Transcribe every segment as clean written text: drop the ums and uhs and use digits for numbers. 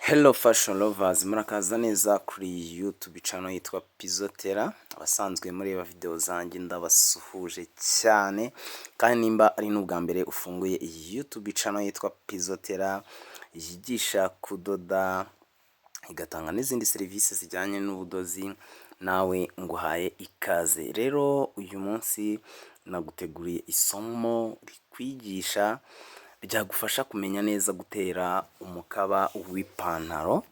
Hello fashion lovers, murakaza neza kuri YouTube channel yitwa Pizotera. Abasanzwe mureba video zanjye ndabasuhuje cyane, kandi nimba ari n'ubwa mbere ufunguye iyi YouTube channel yitwa Pizotera yigisha kudoda, igatanga n'izindi serivisi zijyanye n'ubudozi, nawe nguhaye ikaze. Rero uyu munsi naguteguriye isomo rikwigisha ryagufasha kumenya neza gutera umukaba w'ipantaro.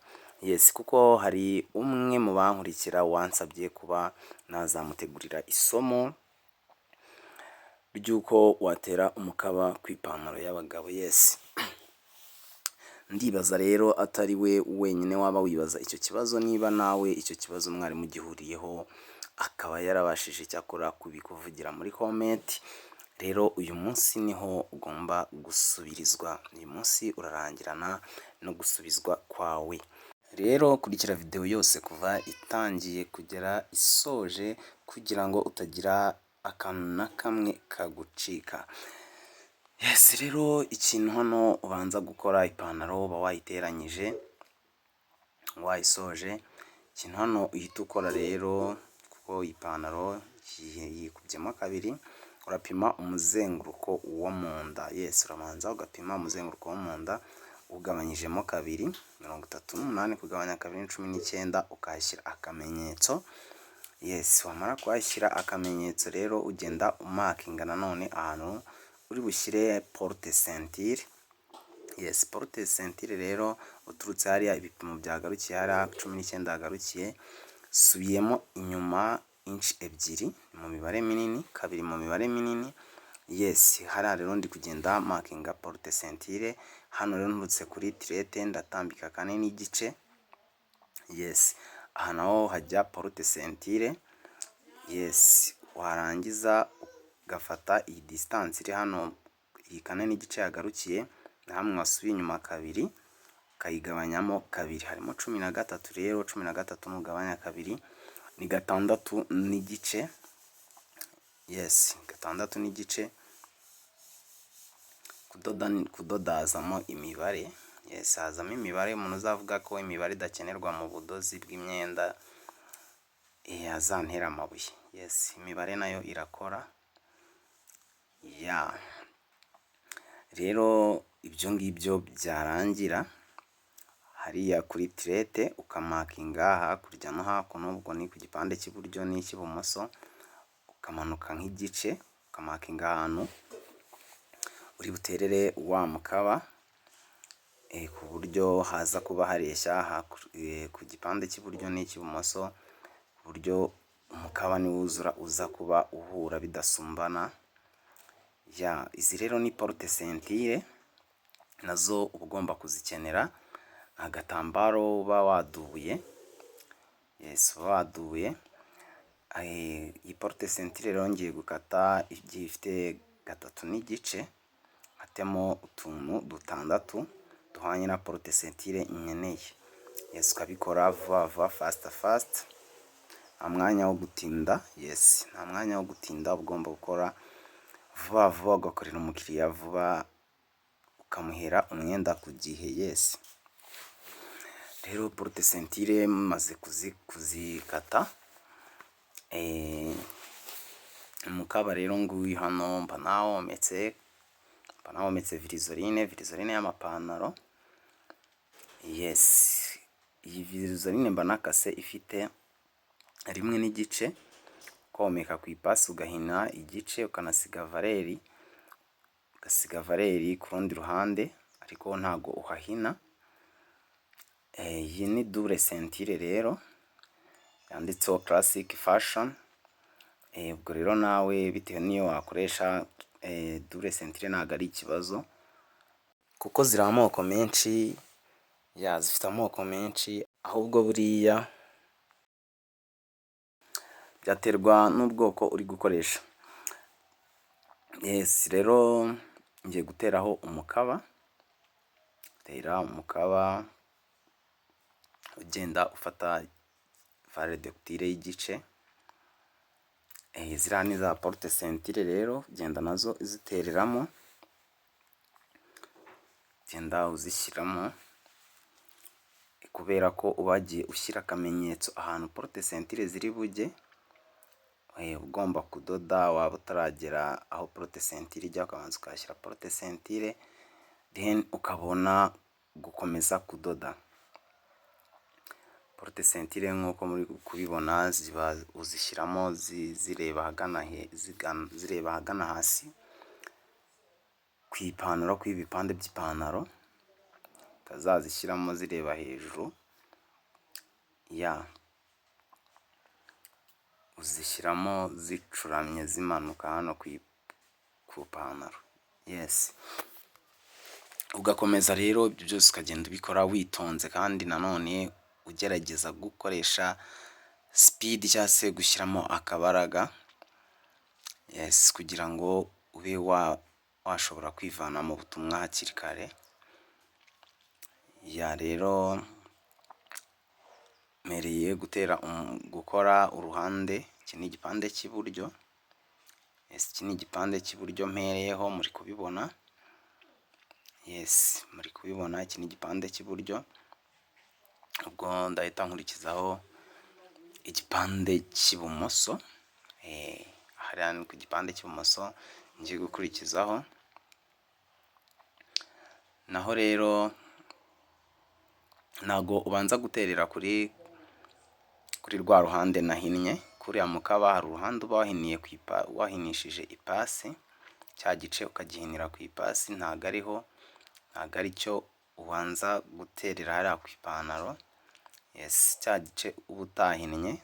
Yes, kuko hari umwe mu bankurikira wansabye kuba nazamutegurira isomo ry'uko watera umukaba ku ipantaro y'abagabo. Yes, ndibaza rero atari we wenyine waba wibaza icyo kibazo. Niba nawe icyo kibazo mwari mugihuriyeho, akaba yarabashije cyakora kubikuvugira muri comment, rero uyu munsi niho ugomba gusubirizwa. Uyu munsi urarangirana no gusubizwa kwawe. Rero kurikira video yose kuva itangiye kugera isoje, kugira ngo utagira akantu na kamwe kagucika. Yes, rero ikintu hano ubanza gukora, ipantaro uba wayiteranyije, wayisoje. Ikintu hano uhita ukora rero, kuko ipantaro yikubyemo kabiri, urapima umuzenguruko wo mu nda. Yes, urabanza ugapima umuzenguruko wo mu nda ugabanyijemo kabiri, 38 kugabanya kabiri ni 19, ukahashyira akamenyetso. Yes, wamara kuhashyira akamenyetso rero, ugenda umakinga nanone ahantu uri bushyire porte ceinture. Yes, porte ceinture rero, uturutse hariya ibipimo byagarukiye, hariya 19 hagarukiye, subiyemo inyuma inci 2 mu mibare minini, kabiri mu mibare minini. Yes, hariya rero ndi kugenda makinga porte ceinture. Hano rero nturutse kuri tirete ndatambika 4 n'igice. Yes, aha naho hajya porte ceinture. Yes, warangiza ugafata iyi distance iri hano, iyi 4 n'igice yagarukiye na hamwe wasubiye inyuma kabiri, ukayigabanyamo kabiri, harimo 13. Rero 13 nugabanya kabiri ni 6 n'igice. Yes, 6 n'igice. Kudoda, kudodazamo imibare. Yes, hazamo imibare. Umuntu uzavuga ko imibare idakenerwa mu budozi bw'imyenda azantera amabuye. Yes, imibare nayo irakora. Ya, rero ibyo ngibyo byarangira, hariya kuri tirete ukamakinga hakurya no hakuno, ubwo ni ku gipande cy'iburyo n'icy'ibumoso, ukamanuka nk'igice, ukamakinga ahantu uri buterere wa mukaba, ku buryo haza kuba hareshya ku gipande cy'iburyo n'icy'ibumoso, ku buryo umukaba niwuzura uza kuba uhura bidasumbana. Ya, izi rero ni porte ceinture, nazo uba ugomba kuzikenera. Ni agatambaro uba wadubuye. Yes, uba wadubuye. Iyi porte ceinture rero ngiye gukata igiye ifite 3 n'igice, nkatemo utuntu dutandatu duhwanye na porte ceinture nkeneye. Yes, ukabikora vuba vuba, fast fast, nta mwanya wo gutinda. Yes, nta mwanya wo gutinda, uba ugomba gukora vuba vuba, ugakorera umukiriya vuba, ukamuhera umwenda ku gihe. Yes, rero porte ceinture maze kuzikata, umukaba rero nguyu hano mba nawometse virizoline, virizoline y'amapantaro. Yes, iyi virizoline mba nakase ifite 1 n'igice, komeka ku ipasi ugahina igice, ukanasiga valeur, ugasiga valeur ku rundi ruhande, ariko ntago uhahina. Iyi ni double ceinture rero yanditseho Classic Fashion. Ubwo rero nawe bitewe n'iyo wakoresha, double ceinture ntabwo ari ikibazo, kuko ziri amoko menshi ya, zifite amoko menshi, ahubwo buriya byaterwa n'ubwoko uri gukoresha. Yes, rero ngiye guteraho umukaba. Tera umukaba ugenda ufata valeur de couture y'igice. Ziriya ni za porte ceinture rero, genda nazo uzitereramo, genda uzishyiramo. Kubera ko uba wagiye ushyira akamenyetso ahantu porte-ceinture ziri bujye, ugomba kudoda waba utaragera aho porte-ceinture ijya, ukabanza ukahashyira porte-ceinture, then ukabona gukomeza kudoda. Porte-ceinture nk'uko muri kubibona, ziba uzishyiramo zireba ahagana hasi ku ipantaro, ku ibipande by'ipantaro, utazazishyiramo zireba hejuru. Ya, uzishyiramo zicuramye, zimanuka hano ku ipantaro. Yes, ugakomeza rero ibyo byose, ukagenda ubikora witonze, kandi nanone ugerageza gukoresha speed cyangwa se gushyiramo akabaraga, yes, kugira ngo ube washobora kwivana mu butumwa hakiri kare. Ya, rero mpereye gutera, gukora uruhande. Iki ni igipande cy'iburyo. Yes, iki ni igipande cy'iburyo mpereyeho, muri kubibona. Yes, muri kubibona, iki ni igipande cy'iburyo. Ubwo ndahita nkurikizaho igipande cy'ibumoso. Hariya ni ku gipande cy'ibumoso ngiye gukurikizaho. Naho rero ntago ubanza guterera kuri rwa ruhande nahinnye. Kuriya mukaba hari uruhande uba wahiniye, wahinishije ipasi, cya gice ukagihinira ku ipasi. Ntago ariho, ntago ari cyo ubanza guterera hariya ku ipantaro. Yes, cya gice uba utahinnye,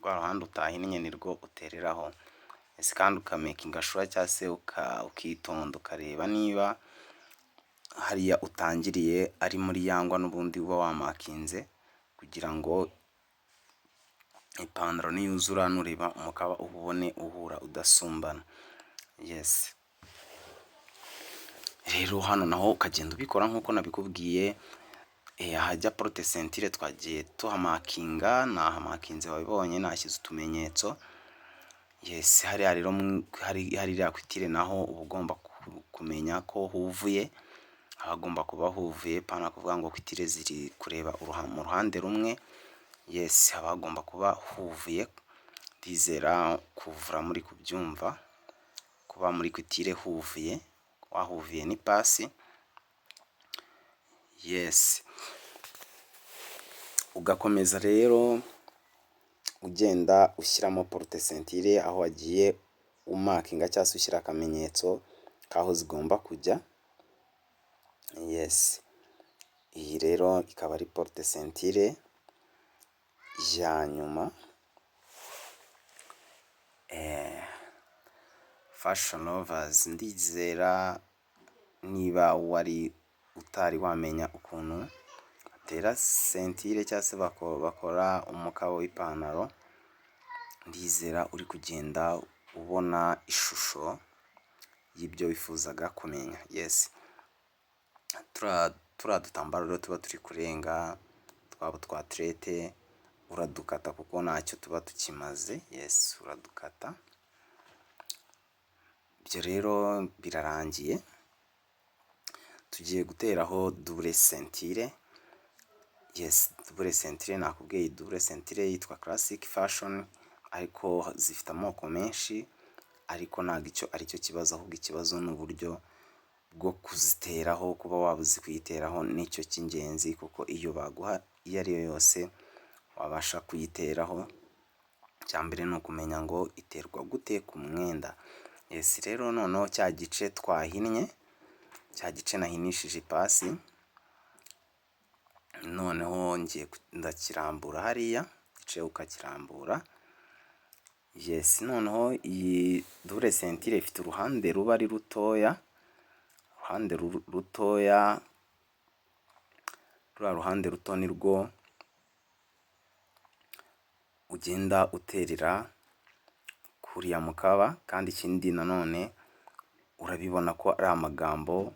rwa ruhande utahinnye, nirwo utereraho. Yes, kandi ukamakinga sure cyangwa se ukitonda, ukareba niba hariya utangiriye ari muri ya ngwa n'ubundi uba wamakinze, kugira ngo ipantaro niyuzura, nureba umukaba ubone uhura, udasumbana. Yes, rero hano naho ukagenda ubikora nk'uko nabikubwiye. Ahajya porte-ceinture twagiye tuhamakinga, nahamakinze, wabibonye, nashyize utumenyetso. Yes, hariya rero hariya couture naho uba ugomba kumenya ko huvuye, hagomba kuba huvuye, pana kuvuga ngo couture ziri kureba mu ruhande rumwe. Yes, haba hagomba kuba huvuye. Ndizera kuvura muri kubyumva, kuba muri couture huvuye, wahuvuye n'ipasi. Yes, ugakomeza rero ugenda ushyiramo porte-ceinture aho wagiye umakinga cyangwa se ushyira akamenyetso k'aho zigomba kujya. Yes, iyi rero ikaba ari porte-ceinture ya nyuma. Fashion lovers, ndizera niba wari utari wamenya ukuntu batera ceinture cyangwa se bakora umukaba w'ipantaro, ndizera uri kugenda ubona ishusho y'ibyo wifuzaga kumenya. Yes, turiya dutambaro rero tuba turi kurenga, twaba utwa tirete, uradukata kuko ntacyo tuba tukimaze. Yes, uradukata. Ibyo rero birarangiye, tugiye guteraho double ceinture. Yes, double ceinture, nakubwiye, double ceinture yitwa classic fashion, ariko zifite amoko menshi, ariko ntabwo icyo ari cyo kibazo, ahubwo ikibazo ni uburyo bwo kuziteraho. Kuba waba uzi kuyiteraho nicyo cy'ingenzi, kuko iyo baguha iyo ari yo yose wabasha kuyiteraho. Icya mbere ni ukumenya ngo iterwa gute ku mwenda. Yes, rero noneho cya gice twahinnye, cya gice nahinishije ipasi, noneho ngiye ndakirambura hariya, igice ukakirambura. Yes, noneho iyi double ceinture ifite uruhande ruba ari rutoya, uruhande rutoya. Ruriya ruhande ruto ni rwo ugenda uterera kuriya mukaba. Kandi ikindi nanone, urabibona ko ari amagambo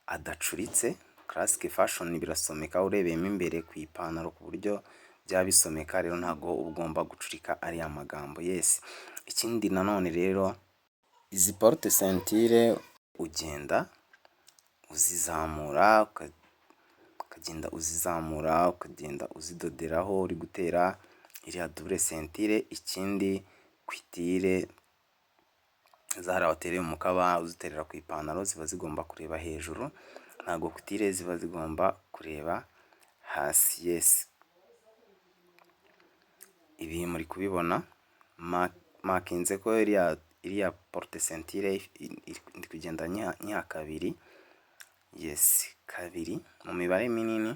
adacuritse, classic fashion, birasomeka urebeyemo imbere ku ipantaro, ku buryo byaba bisomeka. Rero ntabwo uba ugomba gucurika ariya magambo. Yes, ikindi nanone rero, izi porte-ceinture ugenda uzizamura, ukagenda Ukagenda uzizamura, ukagenda uzidoderaho uri gutera iriya double ceinture. Ikindi, couture zahariya watereye umukaba uziterera ku ipantaro ziba zigomba kureba hejuru, ntabwo couture ziba zigomba kureba hasi. Yes, ibi muri kubibona. Makinze ko iriya porte ceinture ndi kugenda nyiha 2. Yes, 2 mu mibare minini,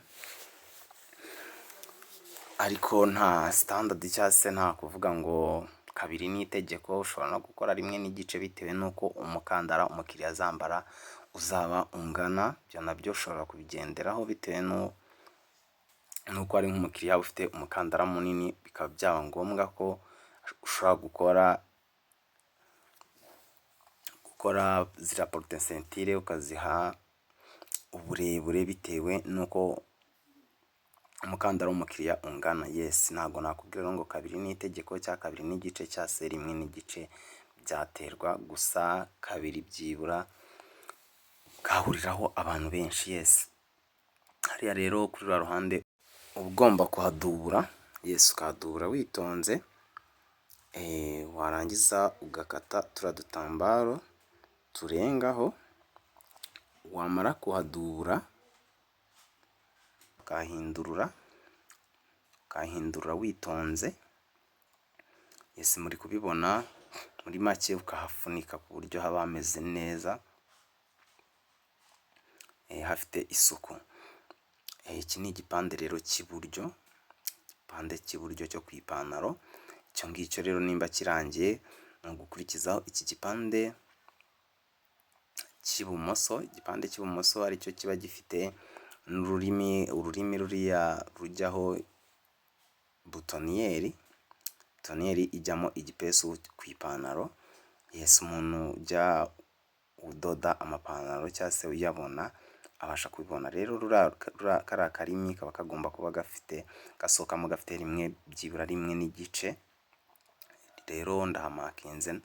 ariko nta standard cyangwa se nta kuvuga ngo 2 ni itegeko. Ushobora no gukora 1.5 bitewe n'uko umukandara umukiriya azambara uzaba ungana. Ibyo nabyo ushobora kubigenderaho bitewe n'uko ari nk'umukiriya ufite umukandara munini, bikaba byaba ngombwa ko ushobora gukora ziriya porte ceinture ukaziha uburebure bitewe n'uko umukandara w'umukiriya ungana. Yes, ntabwo nakubwira ngo 2 ni itegeko cyangwa 2.5 cyangwa se 1.5, byaterwa. Gusa 2 byibura gahuriraho abantu benshi. Yes, hariya rero kuri ruriya ruhande uba ugomba kuhadubura. Yes, ukahadubura witonze, warangiza ugakata turiya dutambaro turengaho. Wamara kuhadubura ukahindurura, ukahindura witonze. Yes, muri kubibona. Muri make ukahafunika ku buryo haba hameze neza, hafite isuku. Iki ni igipande rero cy'iburyo, igipande cy'iburyo cyo ku ipantaro. Icyo ngicyo rero nimba kirangiye, ni ugukurikizaho iki gipande cy'ibumoso. Igipande cy'ibumoso aricyo kiba gifite n'ururimi, ururimi ruriya rujyaho boutonnière, boutonnière ijyamo igipesu ku ipantaro. Yes, umuntu ujya udoda amapantaro cyangwa se uyabona abasha kubibona. Rero kariya karimi kaba kagomba kuba gafite gasohokamo gafite 1, byibura 1.5. Rero ndahamakinze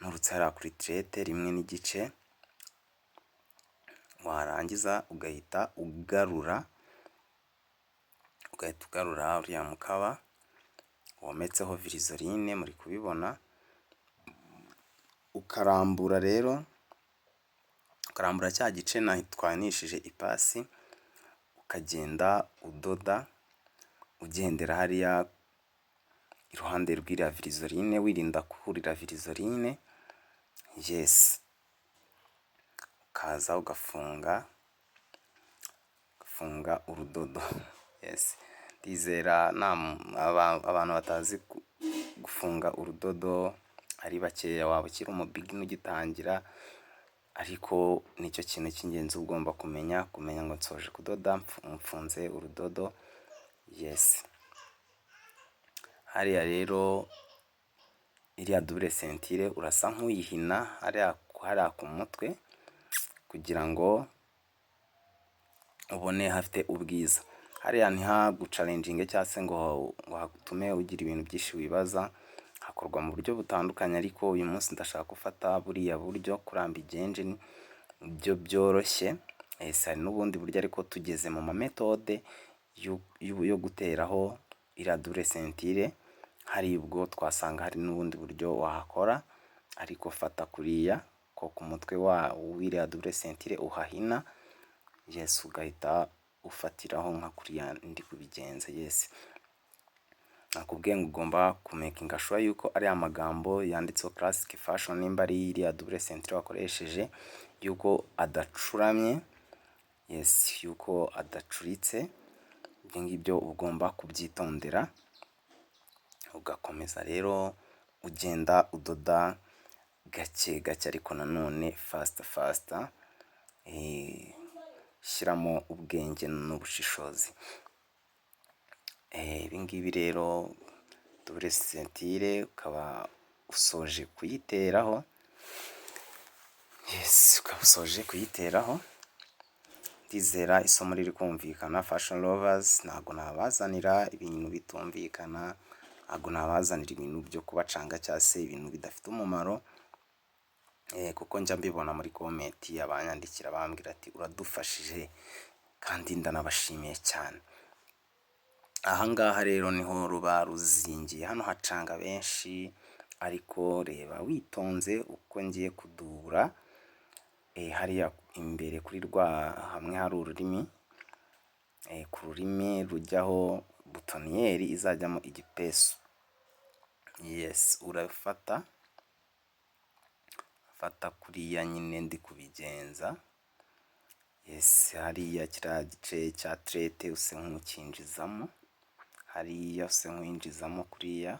nturutse hariya kuri tirete, 1.5. Warangiza ugahita ugarura uriya mukaba wometseho vlieseline, muri kubibona. Ukarambura rero, ukarambura cya gice twanishije ipasi, ukagenda udoda ugendera hariya iruhande rw'iriya vlieseline, wirinda kurira vlieseline. Yes, ukaza ugafunga urudodo. Yes, ndizera abantu batazi gufunga urudodo ari bakeya. Waba ukiri umu beginner ugitangira, ariko nicyo kintu cy'ingenzi ugomba kumenya ngo nsoje kudoda, mfunze urudodo. Yes, hariya rero iriya double ceinture urasa nk'uyihina hariya ku mutwe kugira ngo ubone hafite ubwiza. Hariya ntihaguchallenginge cyangwa se ngo hatume ugira ibintu byinshi wibaza. Hakorwa mu buryo butandukanye, ariko uyu munsi ndashaka gufata buriya buryo kuramba igenje byo byoroshye. Hari n'ubundi buryo, ariko tugeze mu ma méthode yo guteraho iriya double ceinture, hari ubwo twasanga hari n'ubundi buryo wahakora. Ariko fata kuriya ko ku mutwe wa w'iriya double ceinture uhahina. Yes, ugahita ufatiraho nka kuriya ndi kubigenza. Yes, nakubwiye ngo ugomba kumakinga sure yuko ariya magambo yanditseho Classic Fashion, nimba ari iriya double ceinture wakoresheje, yuko adacuramye. Yes, yuko adacuritse. Ibyo ngibyo ugomba kubyitondera. Ugakomeza rero ugenda udoda gake gake, ariko nanone faster faster, shyiramo ubwenge n'ubushishozi. Ibi ngibi rero, double ceinture ukaba usoje kuyiteraho. Yes, ukaba usoje kuyiteraho. Ndizera isomo riri kumvikana. Fashion lovers, ntabwo nabazanira ibintu bitumvikana, ntabwo nabazanira ibintu byo kubacanga cyangwa se ibintu bidafite umumaro, kuko njya mbibona muri comment abanyandikira bambwira ati uradufashije. Kandi ndanabashimiye cyane. Aha ngaha rero niho ruba ruzingiye, hano hacanga benshi, ariko reba witonze uko ngiye kudubura hariya imbere kuri rwa hamwe hari ururimi, ku rurimi rujyaho boutonnière izajyamo igipesu. Yes, urafata fata kuriya nyine ndi kubigenza. Yes, hariya kiriya gice cya tirete use nk'ukinjizamo, hariya use nk'uwinjizamo kuriya.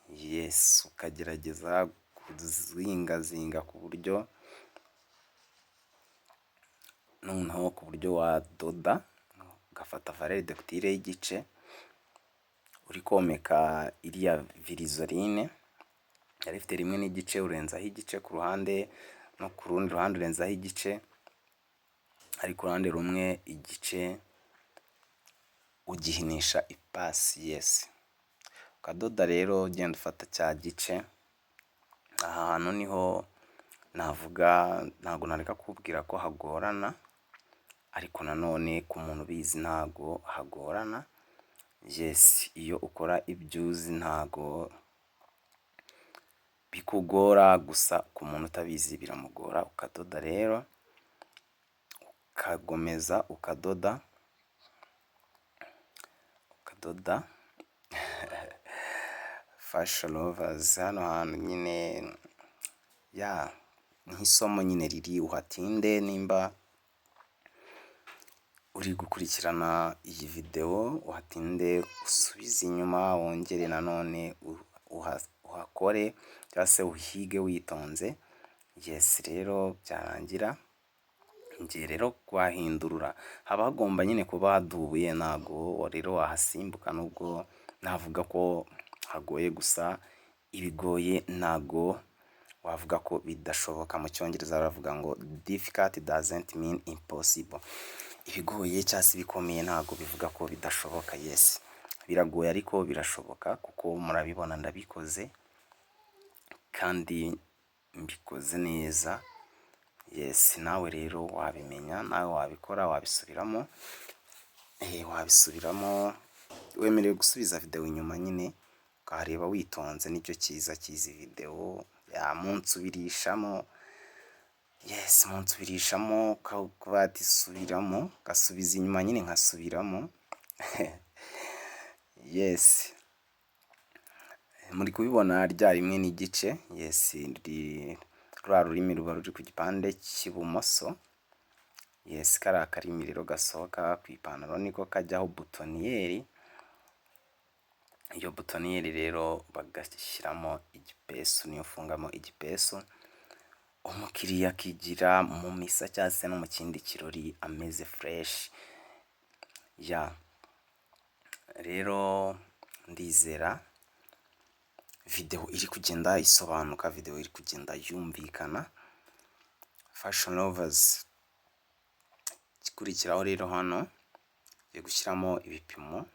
Yes, ukagerageza kuzingazinga ku buryo noneho ku buryo wadoda, ugafata valeur de couture y'igice, uri komeka iriya vlisoline yari ifite 1.5, urenzaho igice ku ruhande, no ku rundi ruhande urenzaho igice, ariko uruhande rumwe igice ugihinisha ipasi. Yes, ukadoda rero ugenda ufata cya gice. Aha hantu niho navuga, ntabwo nareka kukubwira ko hagorana, ariko nanone ku muntu ubizi ntago hagorana. Yes, iyo ukora ibyo uzi ntago bikugora, gusa ku muntu utabizi biramugora. Ukadoda rero, ukagomeza ukadoda, ukadoda. Fashion lovers, hano hantu nyine ya nk'isomo nyine riri uhatinde. Nimba uri gukurikirana iyi videwo, uhatinde, usubize inyuma, wongere nanone uhakore cyangwa se uhige witonze. Yes, rero byarangira ngiye rero kuhahindurura, haba hagomba nyine kuba hadubuye, ntago rero wahasimbuka, nubwo navuga ko hagoye, gusa ibigoye ntago wavuga ko bidashoboka. Mu Cyongereza baravuga ngo "Difficult doesn't mean impossible." Ibigoye cyangwa se ibikomeye ntago bivuga ko bidashoboka. Yes, biragoye ariko birashoboka, kuko murabibona ndabikoze kandi mbikoze neza. Yes, nawe rero wabimenya, nawe wabikora, wabisubiramo, wabisubiramo. Wemerewe gusubiza videwo inyuma nyine ukahareba witonze, nicyo cyiza cy'izi videwo. Munsubirishamo, yes, munsubirishamo, ukavuga ati "Subiramo", ugasubiza inyuma nyine nkasubiramo. Yes, muri kubibona rya 1.5. Yes, ruriya rurimi ruba ruri ku gipande cy'ibumoso. Yes, kariya karimi rero gasohoka ku ipantaro niko kajyaho boutonnière. Iyo boutonnière rero bagashyiramo igipesu, niyo ufungamo igipesu, umukiriya akigira mu misa cyangwa se no mu kindi kirori ameze fresh. Ya, rero ndizera videwo iri kugenda isobanuka, videwo iri kugenda yumvikana. Fashion lovers, igikurikiraho rero hano ugiye gushyiramo ibipimo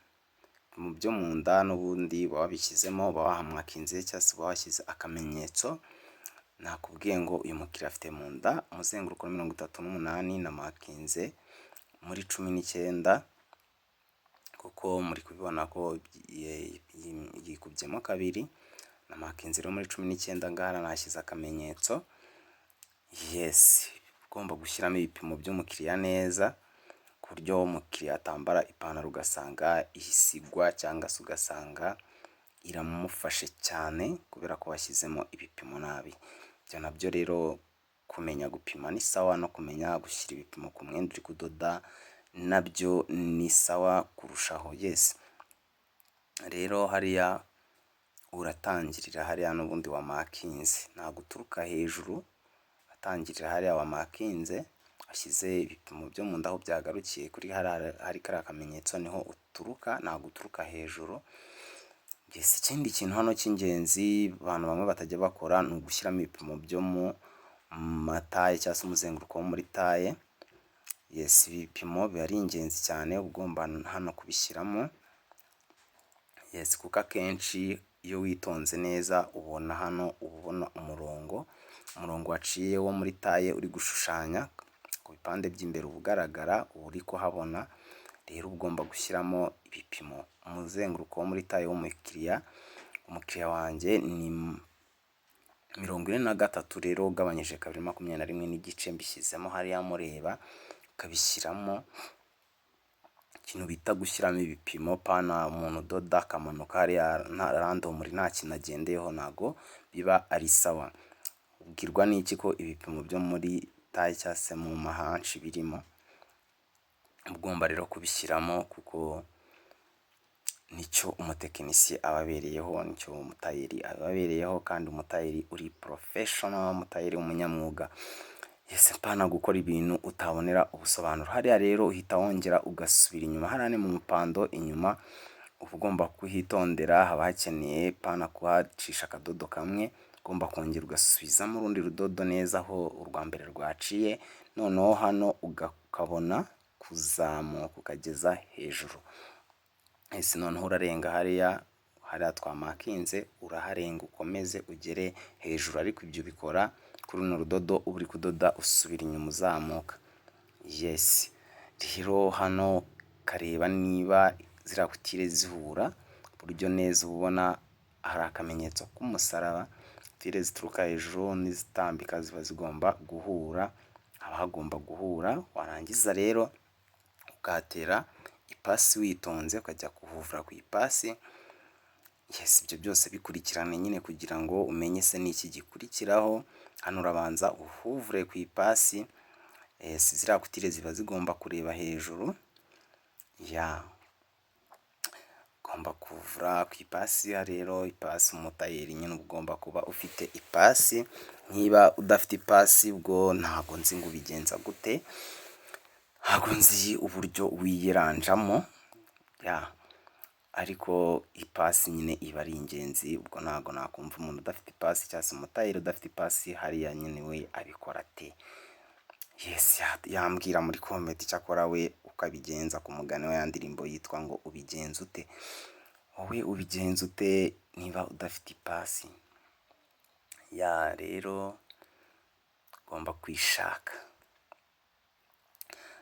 mu byo mu nda, n'ubundi uba wabishyizemo, uba wahamarkinze cyangwa se uba washyize akamenyetso. Nakubwiye ngo uyu mukiriya afite mu nda umuzenguruko wa 38, namarkinze muri 19, kuko muri kubibona ko yikubyemo kabiri. Namarkinze rero muri 19, ngaha nashyize akamenyetso. Yes, ugomba gushyiramo ibipimo by'umukiriya neza, ku buryo umukiriya atambara ipantaro ugasanga ihise igwa, cyangwa se ugasanga iramufashe cyane kubera ko washyizemo ibipimo nabi. Ibyo nabyo rero, kumenya gupima ni sawa, no kumenya gushyira ibipimo ku mwenda uri kudoda nabyo ni sawa kurushaho. Yes, rero hariya uratangirira hariya n'ubundi wamarkinze, ntabwo uturuka hejuru, atangirira hariya wamarkinze, washyize ibipimo byo mu nda aho byagarukiye kuri hari kariya kamenyetso, niho uturuka, ntabwo uturuka hejuru. Yes, ikindi kintu hano cy'ingenzi abantu bamwe batajya bakora ni ugushyiramo ibipimo byo mu mataille cyangwa se umuzenguruko wo muri taille. Yes, ibipimo biba ari ingenzi cyane, uba ugomba hano kubishyiramo. Yes, kuko akenshi iyo witonze neza ubona hano, uba ubona umurongo waciye wo muri taille uri gushushanya, ku Ku bipande by'imbere uba ugaragara, uba uri kuhabona, rero uba ugomba gushyiramo ibipimo. Umuzenguruko wo muri taille w'umukiriya, umukiriya wanjye ni 43, rero ugabanyije kabiri 21.5, mbishyizemo hariya mureba, ukabishyiramo. Ikintu bita gushyiramo ibipimo, pana umuntu udoda akamanuka hariya randomly nta kintu agendeyeho, ntago biba ari sawa. Ubwirwa n'iki ko ibipimo byo muri taille cyangwa se mu ma hanches birimo? Ugomba rero kubishyiramo kuko nicyo umutekinisiye aba abereyeho, nicyo umutayeri aba abereyeho, kandi umutayeri uri professional, umutayeri w'umunyamwuga. Yes, pana gukora ibintu utabonera ubusobanuro. Hariya rero uhita wongera ugasubira inyuma, hariya ni mu mupando inyuma, uba ugomba kuhitondera, haba hakeneye pana kuhacisha akadodo kamwe, ugomba kongera ugasubizamo urundi rudodo neza aho urwa mbere rwaciye, noneho hano ukabona kuzamuka ukageza hejuru. Ese noneho urarenga hariya, hariya twamakinze, uraharenga ukomeze ugere hejuru, ariko ibyo ubikora kuri runo rudodo uba uri kudoda usubira inyuma uzamuka. Yes, rero hano ukareba niba ziriya coutures zihura, ku buryo neza uba ubona hari akamenyetso k'umusaraba, couture zituruka hejuru n'izitambika ziba zigomba guhura, haba hagomba guhura, warangiza rero ukahatera ipasi witonze, ukajya kuhuvura ku ipasi. Yes, ibyo byose bikurikirane nyine kugira ngo umenye se n'iki gikurikiraho. Hano urabanza uhuvure ku ipasi. Yes, ziriya coutures ziba zigomba kureba hejuru ya ugomba kuvura ku ipasi. Rero ipasi, umutayeri nyine uba ugomba kuba ufite ipasi. Niba udafite ipasi, ubwo ntabwo nzi ngo ubigenza gute, ntabwo nzi uburyo wiyeranjamo ya, ariko ipasi nyine iba ari ingenzi. Ubwo ntabwo nakumva umuntu udafite ipasi cyangwa se umutayeri udafite ipasi hariya nyine we abikora ate? Yes, yambwira muri comment icyakora we ukabigenza ku mugani wa ya ndirimbo yitwa ngo "Ubigenza ute?" Wowe ubigenza ute niba udafite ipasi ya? Rero ugomba kuyishaka.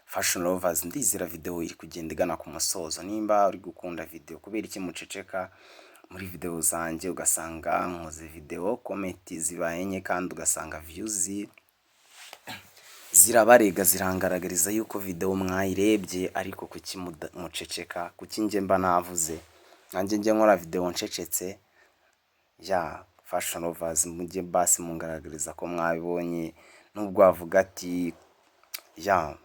Fashion lovers, ndizera video iri kugenda igana ku musozo. Nimba uri gukunda video, kubera iki muceceka muri video zanjye? Ugasanga nkoze video, comment zibaye nke, kandi ugasanga views zirabarega, zirangaragariza yuko video mwayirebye, ariko kuki muceceka? Kuki njye mba navuze, nanjye njye nkora video ncecetse ya? Fashion lovers, mujye basi mungaragariza ko mwabibonye, nubwo wavuga ati "Ya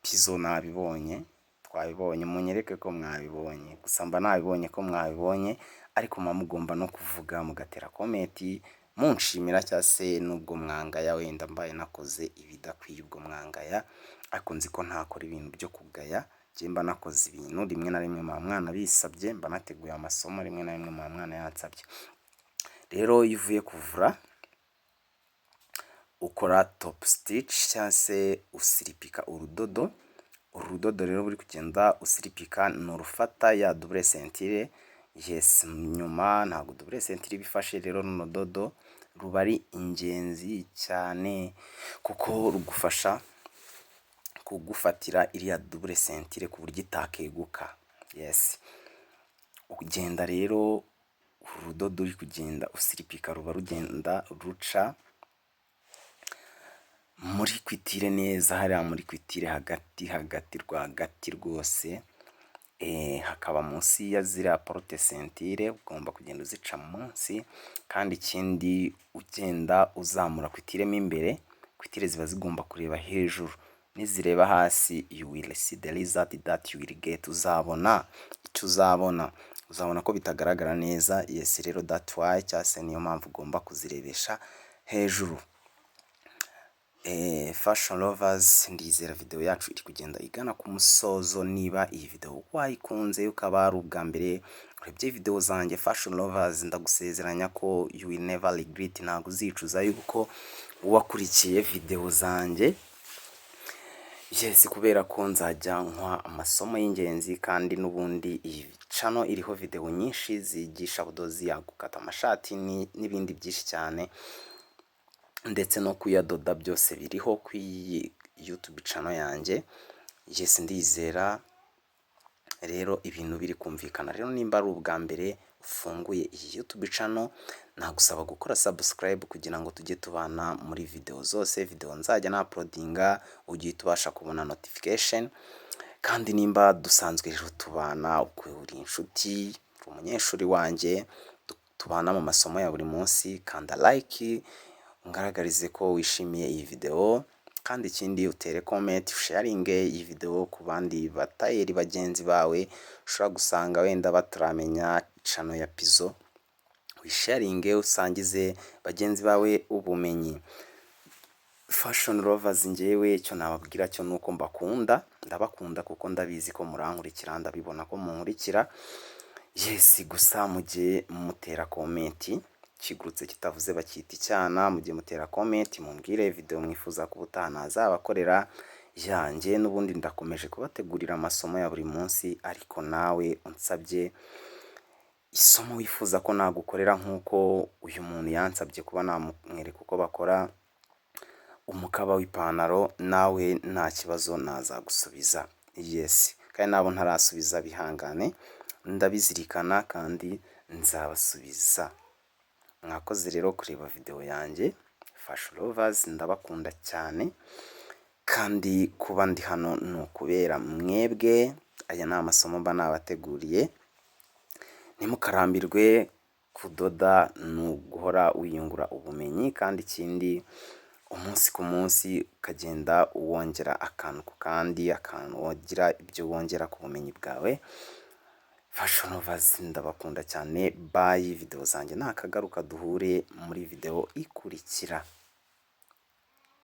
pizo nabibonye, twabibonye", munyereke ko mwabibonye. Gusa mba nabibonye ko mwabibonye, ariko muba mugomba no kuvuga, mugatera comment munshimira, cyangwa se nubwo mwangaya, wenda mbaye nakoze ibidakwiye ubwo mwangaya, ariko nzi ko ntakora ibintu byo kugaya. Njye mba nakoze ibintu rimwe na rimwe muba mwanabisabye, mba nateguye amasomo rimwe na rimwe muba mwanayansabye. Rero iyo uvuye kuvura, ukora top stitch cyangwa se usiripika urudodo. Uru rudodo rero uri kugenda usiripika ni urufata ya double ceinture. Yes, nyuma ntabwo double ceinture iba ifashe. Rero runo rudodo ruba ari ingenzi cyane kuko rugufasha kugufatira iriya double ceinture ku buryo itakeguka. Yes, ugenda rero uru rudodo uri kugenda usiripika ruba rugenda ruca muri couture neza, hariya muri couture hagati hagati rwagati rwose, hakaba munsi ya ziriya porte-ceinture, ugomba kugenda uzica munsi. Kandi ikindi, ugenda uzamura couture mo imbere, couture ziba zigomba kureba hejuru. Nizireba hasi, you will see the result that you will get, uzabona icyo uzabona, uzabona ko bitagaragara neza. Yes, rero that why, cyangwa se niyo mpamvu ugomba kuzirebesha hejuru. Fashion lovers, ndizera video yacu iri kugenda igana ku musozo. Niba iyi video wayikunze, ukaba ari ubwa mbere urebye video zanjye, fashion lovers, ndagusezeranya ko you will never regret, ntabwo uzicuza yuko wakurikiye video zanjye. Yes, kubera ko nzajya nkwa amasomo y'ingenzi, kandi n'ubundi iyi channel iriho video nyinshi zigisha ubudozi, gukata amashati n'ibindi byinshi cyane, ndetse no kuyadoda, byose biriho. YouTube channel yanjye. Yes, ndizera rero ibintu biri kumvikana. Rero nimba ari ubwa mbere ufunguye iyi YouTube channel, nagusaba gukora subscribe kugira ngo tujye tubana muri video zose. Video nzajya na uploadinga, ujye uhita ubasha kubona notification. Kandi nimba dusanzwe rero tubana, uri inshuti, uri umunyeshuri wanjye, tubana mu masomo ya buri munsi, kanda like ungaragarize ko wishimiye iyi video. Kandi ikindi, utere comment, usharinge iyi video ku bandi batayeri bagenzi bawe ushobora gusanga wenda bataramenya channel ya Pizo. Wisharinge, usangize bagenzi bawe ubumenyi. Fashion lovers, njyewe icyo nababwira cyo nuko mbakunda, ndabakunda kuko ndabizi ko murankurikira, ndabibona ko munkurikira. Yes, gusa mujye mutera comment, kigurutse kitavuze bakita icyana. Mujye mutera comment, mumbwire video mwifuza ko ubutaha nazabakorera yanjye. N'ubundi ndakomeje kubategurira amasomo ya buri munsi, ariko nawe unsabye isomo wifuza ko nagukorera, nk'uko uyu muntu yansabye kuba namwereka uko bakora umukaba w'ipantaro, nawe nta kibazo nazagusubiza. Yes, kandi nabo ntarasubiza bihangane, ndabizirikana kandi nzabasubiza. Mwakoze rero kureba video yanjye. Fashion lovers, ndabakunda cyane, kandi kuba ndi hano ni ukubera mwebwe. Aya ni amasomo mba nabateguriye, ntimukarambirwe. Kudoda ni uguhora wiyungura ubumenyi, kandi ikindi, umunsi ku munsi ukagenda wongera akantu ku kandi, akantu wongera ibyo wongera ku bumenyi bwawe. Fashion lovers, ndabakunda cyane. Bye, video zanjye nakagaruka, duhure muri video ikurikira.